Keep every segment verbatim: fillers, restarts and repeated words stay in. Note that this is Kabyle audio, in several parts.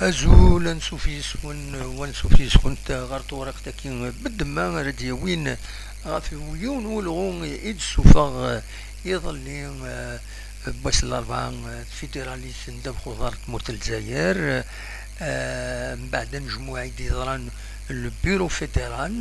Azul, ansuf yis-wen, wansuf yis-went ɣer tewriqt-agi beddemma ara d-yawin ɣef yiwen n ulɣu i d-ssufeɣ iḍelli, eh, n wass n larebɛa, eh, tfidiralit n ddabex uḍar n tmurt n Lezzayer, eh, mbeɛd anejmuɛ i d-yeḍran le bureau fédéral,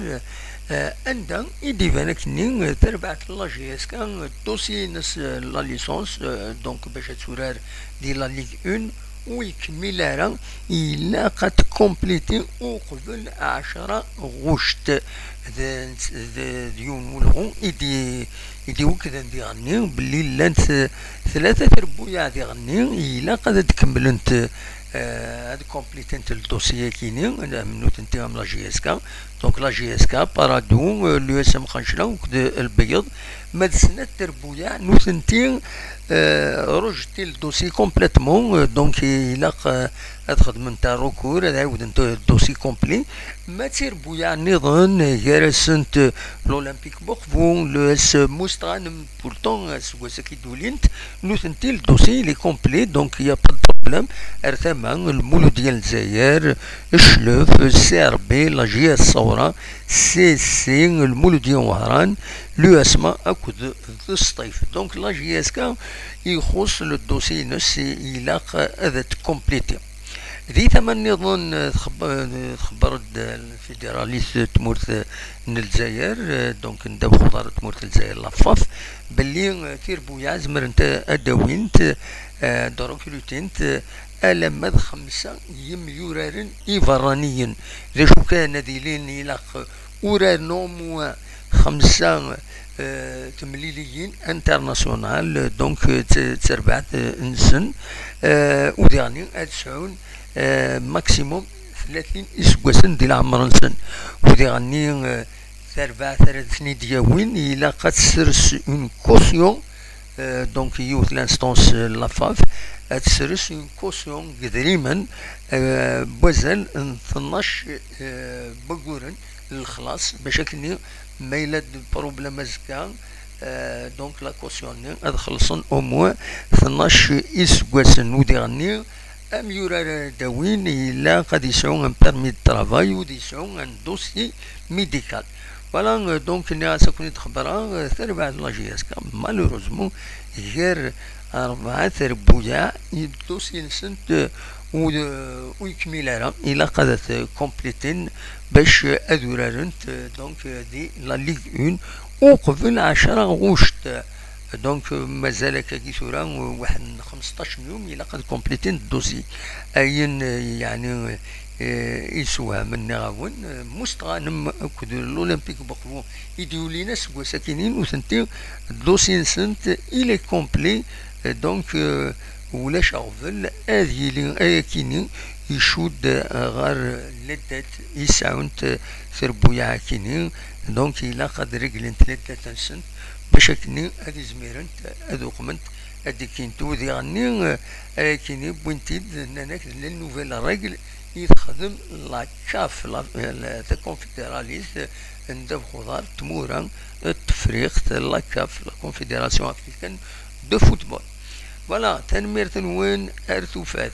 eh, anda i d-iban akkenni, eh, tarbaɛt n la J S K, eh, dossier-ines, eh, la licence, eh, donc bac ad turar di la Ligue un, ur ikemmil ara, ilaq ad tkompliti uqbel ɛecra ɣuct. D, d, d yiwen n ulɣu i d-, i d-iwekkden diɣenni belli llant tlata trebbuyaɛ diɣenni ilaq ad d-kemmlent, eh, ad komplitent le dossier-agi-nni, am nutenti am la J S K. Donc la J S K, Paradou, euh, l'U S M Xancla akked Lbeyyeḍ, ma d snat trebbuyaɛ nutenti, euh, rejeté le dossier complètement, euh, donc ilaq, euh, ad xedment recours, ad ɛiwdent le dossier complet. Ma d tirebbuyaɛ nniḍen, gar-asent, euh, l'Olympique Bourboon, l'U S Moustrane, pourtant, euh, seg wass akka i d-ulint, nutenti le dossier il est complet, donc il y a pas de problème. Ar tama, Lmuludya n Lezzayer, Cclef, C R B, la J S Sawra, C S C, Lmuludya n Wehran, l'U S M A akked Sṭif. Donc la J S K ixuṣṣ le dossier-ines, ilaq ad t-compléter. Di tama nniḍen, eh, txeb-, eh, txebber-d, eh, tfidiralit n tmurt, eh, n Lezzayer, eh, donc n ddabex uḍar n tmurt n Lezzayer, la FAF, belli, eh, tirebbuyaɛ zemrent a-, ad d-awint, eh, ad d-rekrutint, eh, alamma d xemsa yimyuraren iberraniyen. D acu kan, ad ilin ilaq uraren au moins xemsa, eh, temliliyin international, donc, eh, d, d tarbaɛt, eh, nsen, eh, u diɣenni ad sɛun, eh, maximum tlatin iseggasen di leɛmer-nsen. U diɣenni, eh, tarbaɛt ara d-ten-id-yawin, ilaq ad tesres une caution, eh, donc yiwet l'instance, eh, la FAF, ad tesres une caution deg idrimen, eh, n wazal n tnac, eh, n wagguren n lexlaṣ, bac akkenni ma yella-d problème azekka, eh, donc la caution-nni ad xellṣen au moins tnac iseggasen. U diɣenni amyurar ara d-awin ilaq ad yesɛu un permis de travail u ad yesɛu un dossier médical. Voilà, euh, donc nniɣ-as ad ken-id-xebbreɣ, euh, tarbaɛt n la J S K, malheureusement, gar rebɛa trebbuyaɛ, dossier-nsent, euh, ur, euh, ur yekmil ara, ilaq ad t-complétin bac, euh, ad urarent, euh, donc, euh, di la Ligue un, uqbel ɛecra ɣuct. Donc, euh, mazal akkagi tura, euh, waḥed n xmesṭac n yum, ilaq ad complétin dossier. Ayen, euh, yeɛni, euh, yessewhamen, nniɣ-awen, euh, Moustrane akked l'Olympique Bourboon i d-yulin aseggas-akini, nutenti, dossier-nsent, il est complet, euh, donc, euh, ulac aɣbel, ad yili ayakini icudd, euh, ɣer laddat i sɛunt, euh, trebbuyaɛ-akini, donc ilaq ad reglent laddat-nsent, bac akkenni ad izmirent ad uqment ad d-ikkint. U diɣenni, eh, ayakini wwin-t-id, nnan-ak d la nouvelle règle i texdem la CAF, la, la, takonfideralit n ddabex uḍar n tmura n Tefriqt, la CAF, la Confédération Africaine de Football. Voilà, tanemmirt-nwen, ar tufat.